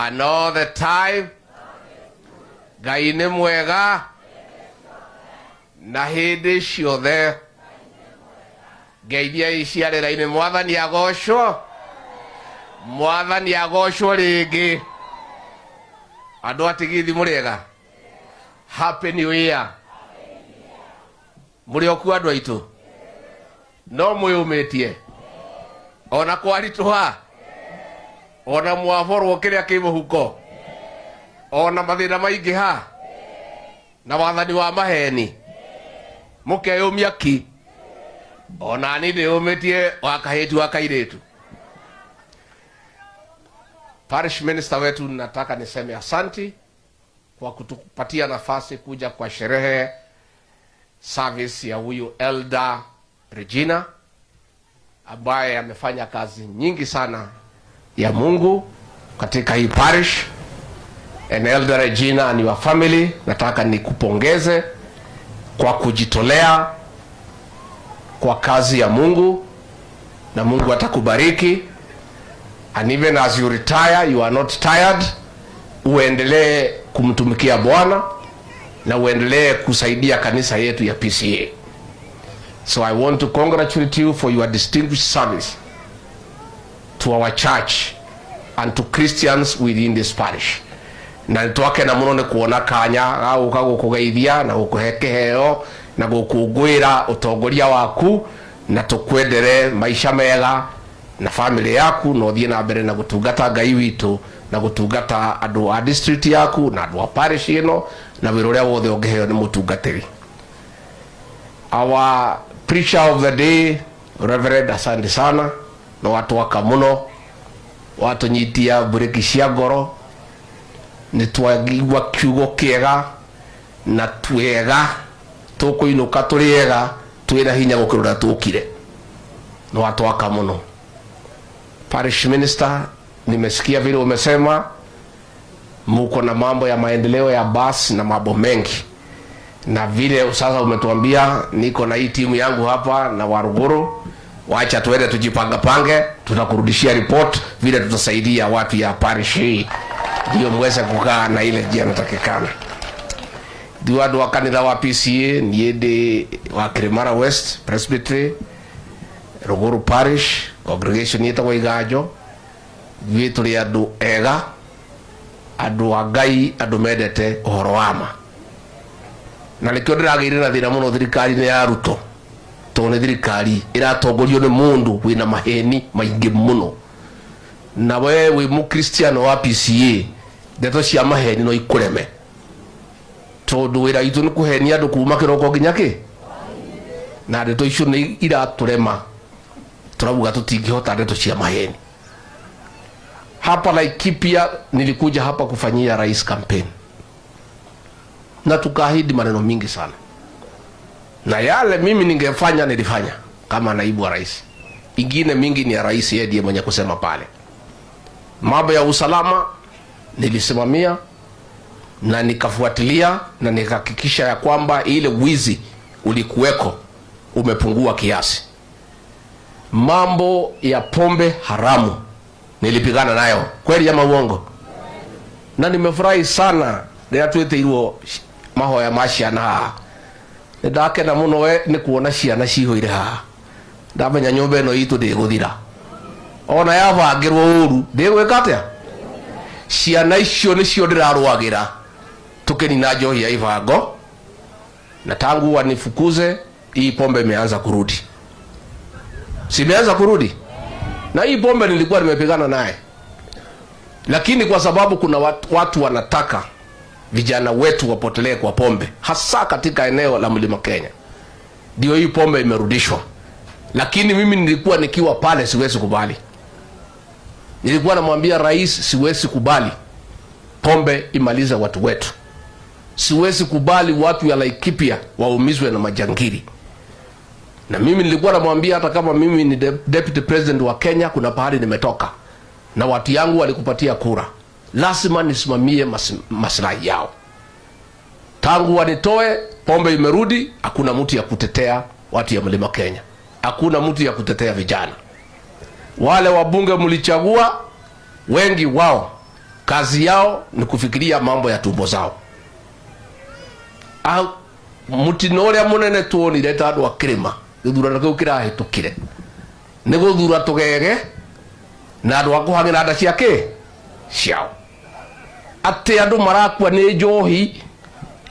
And all the time. Ngai nĩ mwega na hĩndĩ ciothe. Ngeithia iciarĩra-inĩ. Mwathani agocwo, Mwathani agocwo rĩngĩ. Andũ a Tigithi, mũrĩega? Happy New Year. Mũrĩ okuo, andũ aitũ? No mwĩyũmĩtie ona kwaritũha, ona mwaborwo kĩrĩa kĩ mũhuko, ona mathĩna maingĩha na wathani wa maheni, mũkeyũmia ki. Ona ni ndĩyũmĩtie wa kahĩtu wa kairĩtu. Parish minister wetu, nataka niseme asanti kwa kutupatia nafasi kuja kwa sherehe service ya huyu Elder Regina ambaye amefanya kazi nyingi sana ya Mungu katika hii parish. And Elder Regina and your family, nataka nikupongeze kwa kujitolea kwa kazi ya Mungu, na Mungu atakubariki. And even as you retire, you are not tired. Uendelee kumtumikia Bwana na uendelee kusaidia kanisa yetu ya PCEA. So I want to congratulate you for your distinguished service to our church and to Christians within this parish. Na nĩtwakena mũno nĩ kuona kanya ga gũka gũkũgeithia na gũkũhe kĩheo na gũkũngũĩra ũtongoria waku, na tũkwendere maisha mega na family yaku, na ũthiĩ na mbere na gũtungata Ngai witũ na gũtungata andũ a district yaku na andũ a parish ĩno na wĩra ũrĩa wothe ũngĩheo nĩ mũtungatĩri. Our preacher of the day, Reverend, asante sana na watwaka mũno, watũnyitia mburĩki cia ngoro. Nĩ twaigua kiugo kĩega na twega, tũkũinũka tũrĩ ega, twĩna hinya gũkĩra ũrĩa tũkire. Nĩ watwaka mũno. Parish minister, nimesikia vile umesema muko na mambo ya maendeleo ya bus na mambo mengi, na vile sasa umetuambia, niko na hii timu yangu hapa na Waruguru, wacha tuende tujipanga pange, tutakurudishia report vile tutasaidia watu ya parish hii ndio muweze kukaa na ile njia natakikana. Ithuĩ andũ a kanitha wa PCEA, niĩ ndĩ wa Kirimara West Presbytery, Ruguru Parish, congregation ĩtagwo Iganjo. Ithuĩ tũrĩ andũ ega, andũ a Ngai, andũ mendete ũhoro wa ma, na nĩkĩo ndĩragĩire na thĩna mũno thirikari-inĩ ya Ruto, tondũ nĩ thirikari ĩratongorio nĩ mũndũ wĩna maheni maingĩ mũno. Na we wĩ mũkristiano wa PCEA, ndeto cia maheni no ikũreme, tondũ wĩra witũ nĩ kũhenia andũ kuma kĩroko nginya kĩ, na ndeto icio nĩ iratũrema. Tũrauga tũtingĩhota ndeto cia maheni. Hapa Laikipia nilikuja hapa kufanyia rais campaign na tukaahidi maneno mingi sana, na yale mimi ningefanya nilifanya kama naibu wa rais. Ingine mingi ni ya rais, yeye ndiye mwenye kusema pale. Mambo ya usalama nilisimamia na nikafuatilia na nikahakikisha ya kwamba ile wizi ulikuweko umepungua kiasi. Mambo ya pombe haramu nilipigana nayo, kweli ama uongo? Na nimefurahi sana rĩrĩa twĩtĩirwo mahoya ma ciana haha. Nĩ ndakena mũno we nĩ kuona ciana cihũire haha. Ndamenya nyũmba ĩno itũ ndĩgũthira, ona yabangĩrwo ũru ndĩgwĩka atĩa. Ciana icio nĩcio ndĩrarũagĩra tukĩnina njohi ya ibango, na tangu wanifukuze, hii pombe imeanza kurudi, si imeanza kurudi? Na hii pombe nilikuwa nimepigana naye, lakini kwa sababu kuna watu wanataka vijana wetu wapotelee kwa pombe, hasa katika eneo la Mlima Kenya, ndio hii pombe imerudishwa. Lakini mimi nilikuwa nikiwa pale, siwezi kubali. Nilikuwa namwambia rais, siwezi kubali pombe imalize watu wetu, siwezi kubali watu ya Laikipia waumizwe na majangili. Na mimi nilikuwa namwambia hata kama mimi ni deputy president wa Kenya, kuna pahali nimetoka na watu yangu walikupatia kura, lazima nisimamie maslahi yao. Tangu wanitoe, pombe imerudi, hakuna mtu ya kutetea watu ya Mlima Kenya, hakuna mtu ya kutetea vijana. Wale wabunge mlichagua, wengi wao kazi yao ni kuiba. Kazi yao ni kufikiria mambo ya tumbo zao. Mutino uria munene tuonire ta andu a kirima githurano kiu kirahitukire ni guthura tugege na andu a kuhangira nda cia ki ciao, ati andu marakua ni njohi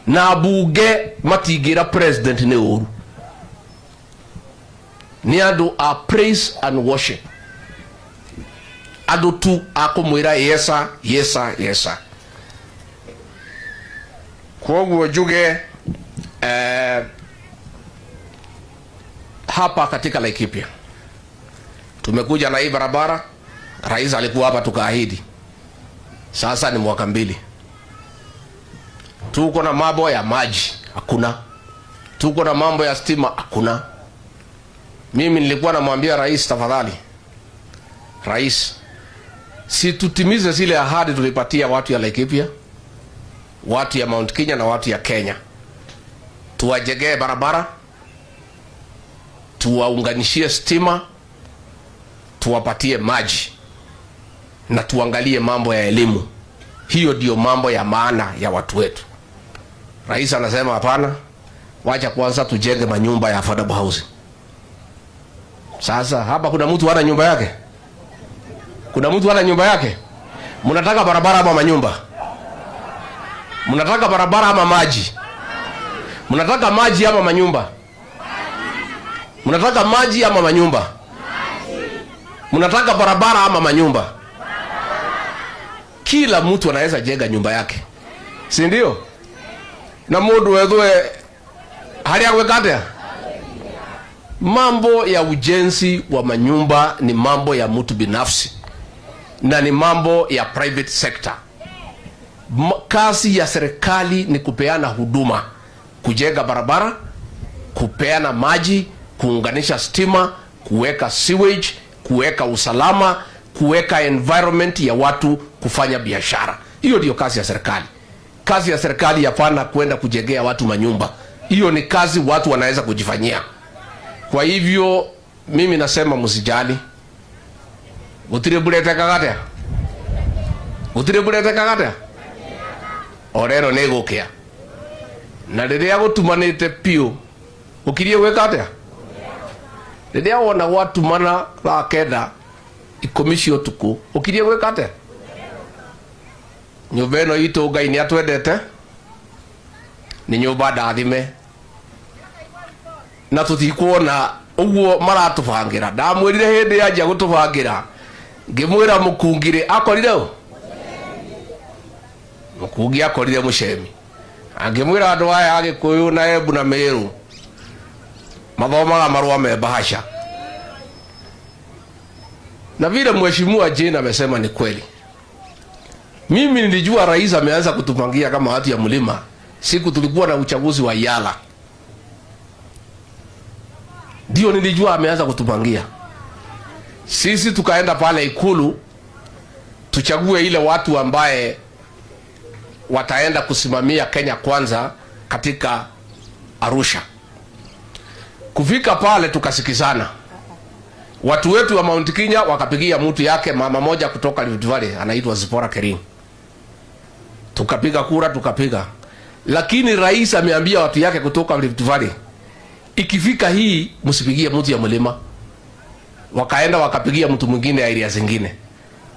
na bunge matingira president ni uru. Ni andu a praise and worship, andu tu a kumwira yesa yesa yesa. Koguo njuge hapa katika Laikipia tumekuja na hii barabara. Rais alikuwa hapa tukaahidi, sasa ni mwaka 2. Tuko na mambo ya maji hakuna, tuko na mambo ya stima hakuna. Mimi nilikuwa namwambia rais, tafadhali rais, si tutimize zile ahadi tulipatia watu ya Laikipia, watu ya Mount Kenya na watu ya Kenya. Tuwajengee barabara, tuwaunganishie stima, tuwapatie maji na tuangalie mambo ya elimu. Hiyo ndio mambo ya maana ya watu wetu. Rais anasema hapana, wacha kwanza tujenge manyumba ya affordable housing. Sasa hapa kuna mtu hana nyumba yake? Kuna mtu hana nyumba yake? Mnataka barabara ama manyumba? Mnataka barabara ama maji? Mnataka maji ama manyumba? Mnataka maji ama manyumba? Mnataka barabara ama manyumba? Kila mtu anaweza jenga nyumba yake, si ndio? Na mundu wethwe haria gwika atia? Mambo ya ujenzi wa manyumba ni mambo ya mtu binafsi na ni mambo ya private sector. Kazi ya serikali ni kupeana huduma, kujenga barabara, kupeana maji, kuunganisha stima, kuweka sewage, kuweka usalama, kuweka environment ya watu kufanya biashara. Hiyo ndio kazi ya serikali. Kazi ya serikali hapana kwenda kujengea watu manyumba. Hiyo ni kazi watu wanaweza kujifanyia. Kwa hivyo mimi nasema msijali. Gutire burete kagatea? Gutire burete kagatea? Orero ni gukia. Na riria gutumanite piu, gukirie gwika atia? Riria wona gwatumana thaa 9 10 cia utuku, ukirie gwika atia? Nyumba ĩno itũ Ngai nĩ atwendete, nĩ nyũmba ndathime, na tũtikuona ũguo maratũbangĩra. Ndamwĩrire hĩndĩ yanjia gũtũbangĩra, ngĩmwĩra mũkungirĩ akorire ũ? Mũkungi akorire mũcemi. Angĩmwĩra andũ aya a Gĩkũyũ na Embu na Meru mathomaga marũa me bahasha. Na vile Mheshimiwa Jane amesema ni kweli. Mimi nilijua rais ameanza kutupangia kama watu ya mlima siku tulikuwa na uchaguzi wa Yala. Ndio nilijua ameanza kutupangia. Sisi tukaenda pale Ikulu tuchague ile watu ambaye wataenda kusimamia Kenya Kwanza katika Arusha. Kufika pale tukasikizana. Watu wetu wa Mount Kenya wakapigia mtu yake, mama moja kutoka Rift Valley anaitwa Zipporah Kering. Tukapiga kura, tukapiga. Lakini rais ameambia watu yake kutoka Rift Valley, ikifika hii msipigie mtu ya mlima. Wakaenda wakapigia mtu mwingine area zingine.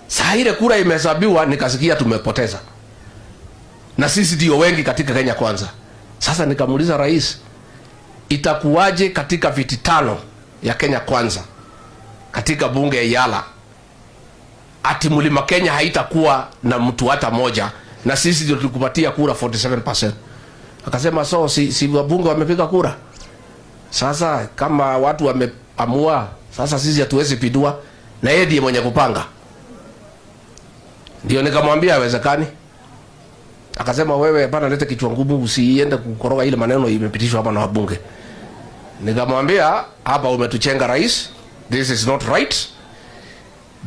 Saa ile kura imehesabiwa nikasikia tumepoteza. Na sisi ndio wengi katika Kenya Kwanza. Sasa nikamuuliza rais, itakuwaje katika viti 5 ya Kenya Kwanza katika bunge ya Yala ati mlima Kenya haitakuwa na mtu hata moja, na sisi ndio tulikupatia kura 47%? Akasema so si wabunge wamepiga kura. Sasa kama watu wameamua, sasa sisi hatuwezi pindua, na yeye ndiye mwenye kupanga. Ndio nikamwambia haiwezekani. Akasema wewe hapana, leta kichwa ngumu, usiende kukoroga ile maneno imepitishwa hapa na wabunge. Nikamwambia hapa umetuchenga rais, this is not right,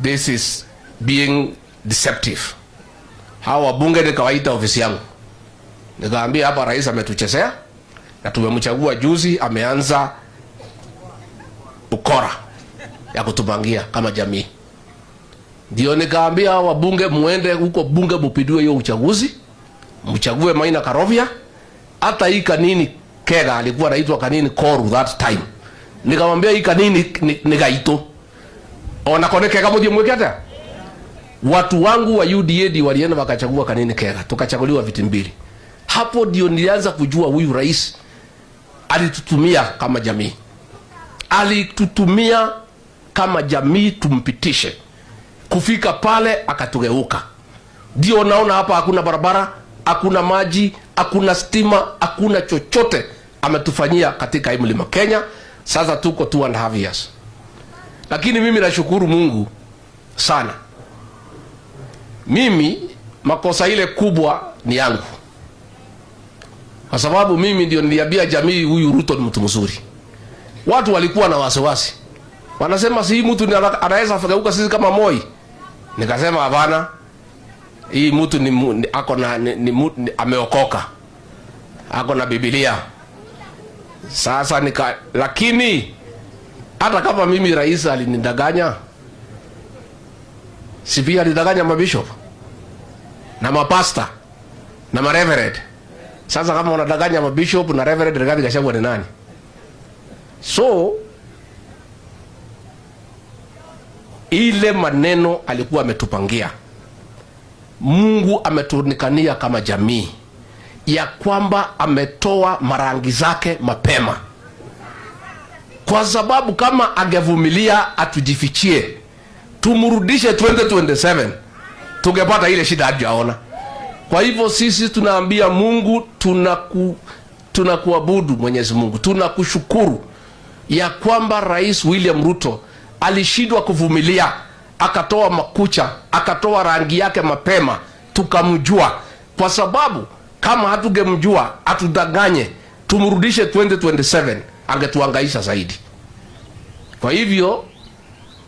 this is being deceptive. Hawa wabunge nikawaita ofisi yangu, nikaambia hapa rais ametuchezea na tumemchagua juzi, ameanza ukora ya kutupangia kama jamii. Ndio nikaambia wabunge, muende huko bunge mupindue hiyo uchaguzi, mchague Maina Karovia. Hata hii Kanini Kega alikuwa anaitwa Kanini Koru that time, nikamwambia hii Kanini ni gaitu ona kone kega muthie mwike atia. Watu wangu wa UDA walienda wakachagua Kanini Kega, tukachaguliwa viti mbili. Hapo ndio nilianza kujua huyu rais alitutumia kama jamii, alitutumia kama jamii tumpitishe. Kufika pale akatugeuka. Ndio naona hapa hakuna barabara, hakuna maji, hakuna stima, hakuna chochote ametufanyia katika hii mlima Kenya. Sasa tuko 2.5 years, lakini mimi nashukuru Mungu sana. Mimi makosa ile kubwa ni yangu, kwa sababu mimi ndio niliambia jamii huyu Ruto ni mtu mzuri. Watu walikuwa na wasiwasi, wanasema si mtu anaweza kugeuka sisi kama Moi. Nikasema hapana, hii mtu ni ako na ni ameokoka, ako na Biblia. Sasa lakini hata kama mimi rais alinidanganya, si pia alidanganya mabishop na mapasta na mareverend? Sasa kama unadanganya mabishop na reverend, Rigathi Gachagua ni nani? So ile maneno alikuwa ametupangia, Mungu ametunikania kama jamii ya kwamba ametoa marangi zake mapema, kwa sababu kama angevumilia atujifichie tumrudishe 2027 tungepata ile shida hatujaona. Kwa hivyo sisi tunaambia Mungu, tunakuabudu Mwenyezi Mungu, tunakushukuru ya kwamba Rais William Ruto alishindwa kuvumilia, akatoa makucha, akatoa rangi yake mapema, tukamjua. Kwa sababu kama hatugemjua atudanganye, tumrudishe 2027, angetuangaisha zaidi. Kwa hivyo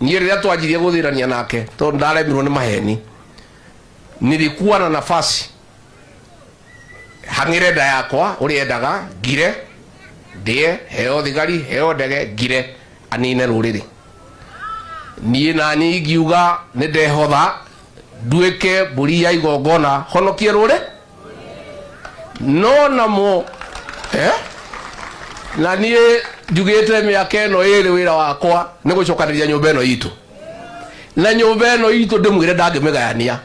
niĩ rĩrĩa twanjirie gũthirania nake, tondũ ndaremirwo nĩ maheni, nilikuwa na nafasi hang'ire nda yakwa ũrĩa endaga, ngire ndĩe, heo thigari, heo ndege, ngire anine rũrĩrĩ. Niĩ nani ingiuga nĩ ndehotha nduĩke mbũri ya igongona honokie rũrĩ, no namo Na niĩ njugĩte mĩaka ĩno ĩrĩ wĩra wakwa nĩ gũcokanĩria nyũmba ĩno itũ, na nyũmba ĩno itũ ndĩmwĩre ndangĩmĩgayania.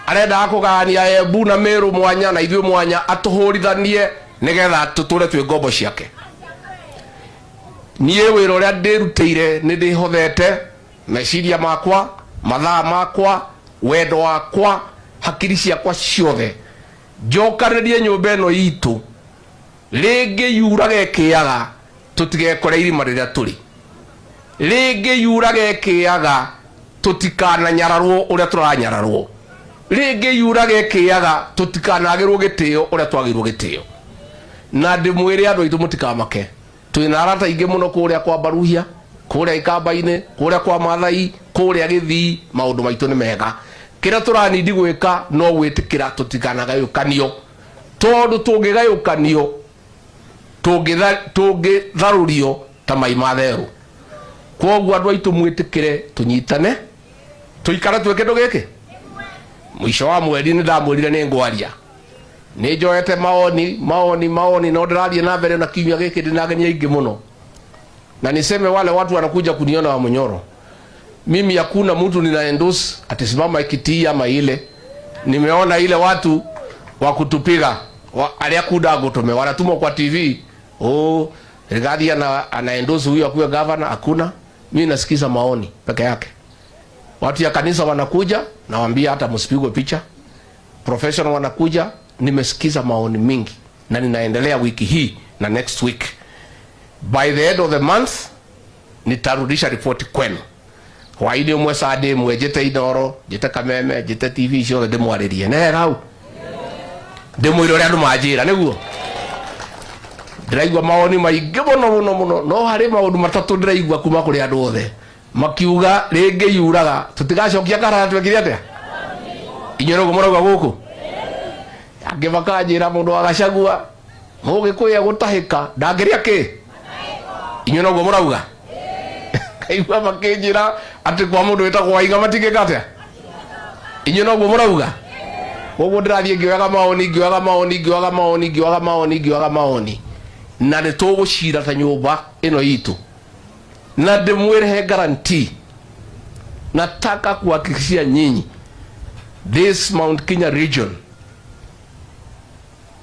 Arendaga kũgayania Embu na Meru mwanya na ithuĩ mwanya, atũhũrithanie nĩgetha tũtũre twĩ ngombo ciake. Niĩ wĩra ũrĩa ndĩrutĩire nĩ ndĩhothete meciria makwa, mathaa makwa, wendo wakwa, hakiri ciakwa ciothe, njokanĩrie nyũmba ĩno itũ rĩngĩ yurage ĩkĩaga, tũtigekore irima rĩrĩa tũrĩ, rĩngĩ yurage ĩkĩaga, tũtikananyararwo ũrĩa tũranyararwo, rĩngĩ yurage ĩkĩaga, tũtikanagĩrwo gĩtĩo ũrĩa twagĩrwo gĩtĩo. Na ndĩmwĩre andũ aitũ mũtikamake, twĩna arata aingĩ mũno kũrĩa kwa Baruhia, kũrĩa Ikamba-inĩ, kũrĩa kwa Mathai, kũrĩa Gĩthii. Maũndũ maitũ nĩ mega. Kĩrĩa tũranindi gwĩka no gwĩtĩkĩra tũtikanagayũkanio, tondũ tũngĩgayũkanio tũngĩtharũrio ta mai ma therũ. Kwoguo andũ aitũ mwĩtĩkĩre tũnyitane, tũikare twĩ kĩndũ gĩkĩ. Mũico wa mweri nĩ ndamwĩrire nĩ ngwaria, nĩ njoete maoni maoni maoni, no ndĩrathiĩ na mbere na kiumia gĩkĩ ndĩna ageni aingĩ mũno. Na niseme wale watu wanakuja kuniona wa Munyoro, mimi hakuna mtu nina endorse atisimama kiti ama ile. Nimeona ile watu wa kutupiga aria kuda gutume wanatumwa kwa TV, oh, Rigathi ana endorse huyu akuwe governor. Hakuna. Mimi nasikiza maoni peke yake. Watu ya kanisa wanakuja, nawaambia hata msipigwe picha. Professional wanakuja, nimesikiza maoni mingi na ninaendelea wiki hii na next week. By the end of the month nitarudisha ripoti kwenu. Hwaini ũmwe Sunday mwe njĩte Inoro, njĩte Kameme, njĩte TV ciothe, ndĩmwarĩrie. Nĩ hega hau? Ndĩmwĩre ũrĩa andũ manjĩra nĩguo. Ndĩraigua mawoni maingĩ mũno mũno mũno, no harĩ maũndũ matatũ ndĩraigua kuma kũrĩ andũ othe makiuga rĩngĩ yuraga tũtigacokia karara. Twekire atĩa inyuĩ nĩguo mũrauga gũkũ? Angĩ makanjĩra mũndũ wa Gachagua mũgĩkũyũ egũtahĩka ndangĩrĩa kĩ. Inyuĩ noguo mũrauga? Kaigua makĩnjĩra Atä kwa må ndå wä tagwo Waiga matingä ka atä inyuä noguo må rauga. Koguo ndĩrathiĩ ngĩoyaga maoni, ngĩoyaga maoni, ngĩoyaga maoni, ngĩoyaga maoni, ngĩoyaga maoni, na nĩ tũgũcira ta nyũmba ĩno itũ, na ndĩmwĩre guarantee. Nataka kuhakikishia nyinyi this Mount Kenya region,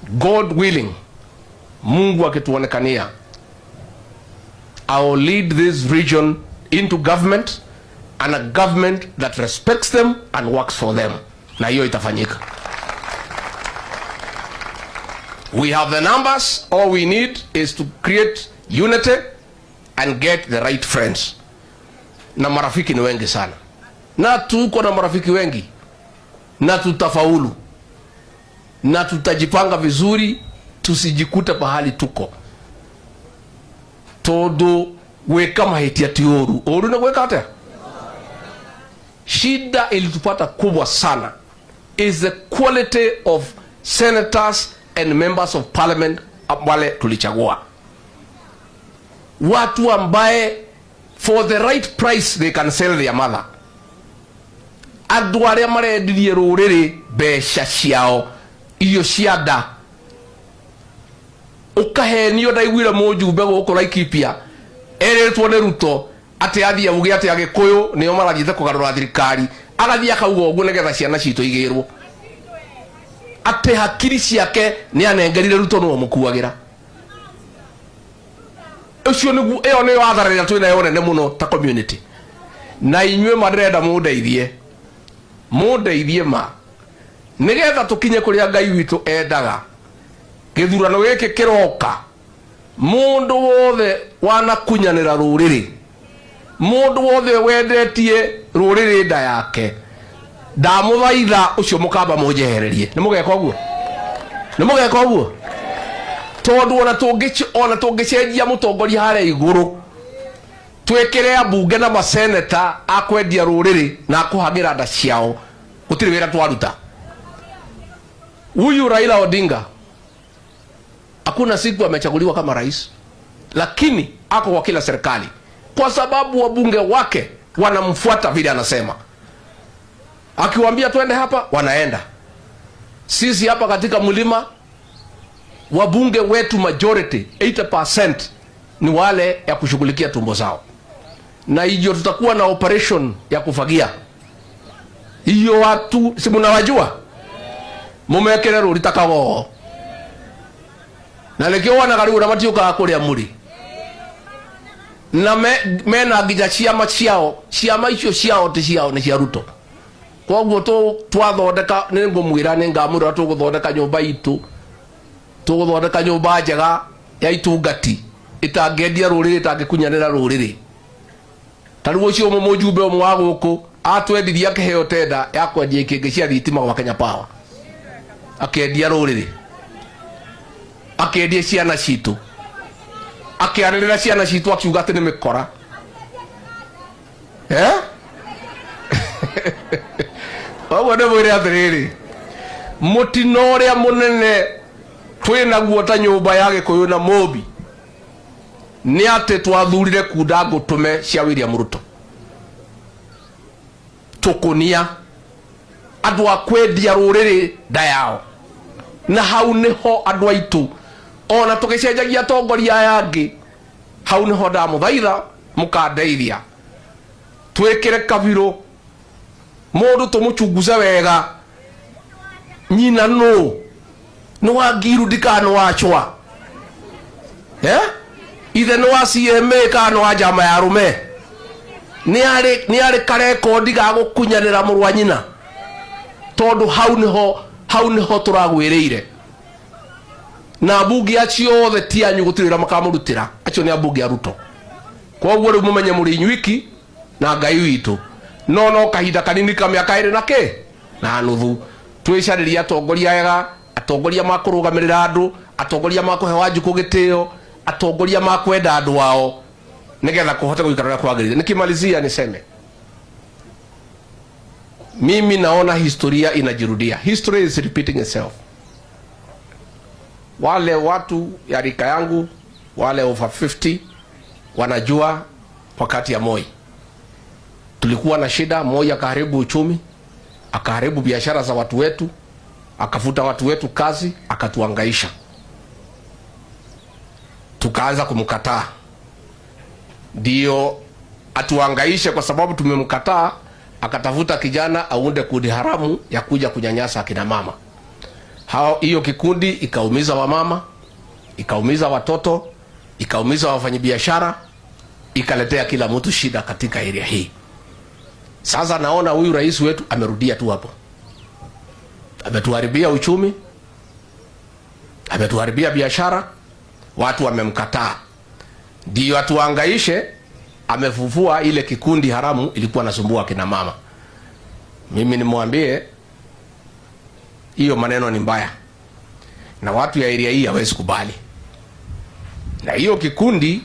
God willing, Mungu akituonekania, I will lead this region into government, and a government that respects them and works for them. Na hiyo itafanyika. We have the numbers. All we need is to create unity and get the right friends. Na marafiki ni wengi sana, na tuko na marafiki wengi, na tutafaulu na tutajipanga vizuri, tusijikute pahali tuko tondu gwika mahitia ti uru uru ni gwika atia. Shida ilitupata kubwa sana is the quality of senators and members of parliament wale tulichagua, watu ambaye for the right price they can sell their mother, andu aria marendirie ruriri mbeca ciao irio cia nda. Ukahenio. Ndaiguire mujumbe guku Laikipia eritwo ni Ruto ati athie auge ati Agikuyu nio marathiite kugarura thirikari, agathie akauga uguo nigetha ciana citu igirwo, ati hakiri ciake ni anengerire Ruto niwe mukuagira ucio. Niguo iyo niyo athara ĩrĩa twĩ nayo nene muno ta community. Na inyuĩ ma ndĩrenda mũndeithie, mũndeithie ma nigetha tũkinye kũrĩa Ngai witũ endaga. Gĩthurano gĩkĩ kĩroka, mũndũ wothe wanakunyanĩra rũrĩrĩ, mũndũ wothe wendetie rũrĩrĩ nda yake, ndamũthaitha ũcio mũkamba mũnjehererie. Nĩ mũgeka ũguo? Nĩ mũgeka ũguo? Tondũ ona tũngĩcenjia mũtongoria harĩa igũrũ, twĩkĩre ambunge na maseneta akwendia rũrĩrĩ na akũhagĩra nda ciao, gũtirĩ wĩra twaruta. Huyu Raila Odinga hakuna siku amechaguliwa kama rais, lakini ako kwa kila serikali kwa sababu wabunge wake wanamfuata vile anasema. Akiwaambia twende hapa, wanaenda. Sisi hapa katika mlima, wabunge wetu majority 80% ni wale ya kushughulikia tumbo zao, na hiyo tutakuwa na operation ya kufagia hiyo. Watu si mnawajua, mumekere ruri ta kagogo na nikio wonaga riu na matiukaga kuria muri na mena nginya ciama ciao. Ciama icio ciao ti ciao, ni cia Ruto. Koguo twathondeka, nĩ ngũmwĩra, nĩ ngamwĩra, tũgũthondeka nyũmba itũ, tũgũthondeka nyũmba njega ya itungati ĩtangĩendia rũrĩrĩ, ĩtangĩkunyanĩra rũrĩrĩ. Ta rĩu ũcio ũmwe mũjumbe ũmwe wa gũkũ atwendirie, akĩheo tenda ya kwendia ikĩngĩ cia thitima gwa Kenya Power, akĩendia rũrĩrĩ, akĩendia ciana citũ, akĩanĩrĩra ciana citũ akiuga atĩ nĩ mĩkora, eh. Koguo nĩ mwĩre atĩrĩrĩ, mũtino ũrĩa mũnene twĩ naguo ta nyũmba ya Gĩkũyũ na Mũmbi nĩ atĩ twathurire kunda ngũtũme cia William Ruto, tũkũnia andũ a kwendia rũrĩrĩ nda yao. Na hau nĩho andũ aitũ, ona tũgĩcenjagia atongoria aya angĩ, hau nĩho ndamũthaitha mũkandeithia twĩkĩre kabirũ mũndũ, tũmũchunguze wega, nyina nũ, nĩ wa Ngirundi kana nĩ wa Chwa, eh? Ithe nĩ wa CMA kana nĩ wa njama ya arũme? Nĩ arĩ karekondi ga gũkunyanĩra mũrũ wa nyina? Tondũ hau nĩho tũragwĩrĩire. Na ambunge acio othe ti anyu, gũtirĩ wĩra makamũrutĩra. Acio nĩ ambunge a Ruto. Koguo rĩu mũmenye mũrĩ inyuiki na Ngai witũ, no kahinda kanini ka mĩaka 2 na kĩ na nuthu, twĩcarĩrie atongoria ega, atongoria makũrũgamĩrĩra andũ, atongoria makũhe Wanjikũ gĩtĩo, atongoria makwenda andũ ao, nigetha kũhote gũikara ũrĩa kwagĩrĩire. Nikimalizia niseme mimi naona historia inajirudia. History is repeating itself. Wale watu ya rika yangu, wale over 50, wanajua wakati ya Moi. Tulikuwa na shida moja, akaharibu uchumi, akaharibu biashara za watu wetu, akafuta watu wetu kazi, akatuangaisha, tukaanza kumkataa. Ndio atuangaishe kwa sababu tumemkataa, akatafuta kijana aunde kundi haramu ya kuja kunyanyasa akina mama hao. Hiyo kikundi ikaumiza wamama, ikaumiza watoto, ikaumiza wafanyabiashara, ikaletea kila mtu shida katika area hii. Sasa naona huyu rais wetu amerudia tu hapo, ametuharibia uchumi, ametuharibia biashara, watu wamemkataa, ndio atuangaishe. Amefufua ile kikundi haramu ilikuwa nasumbua kina mama. Mimi nimwambie hiyo maneno ni mbaya, na watu ya area hii hawezi kubali, na hiyo kikundi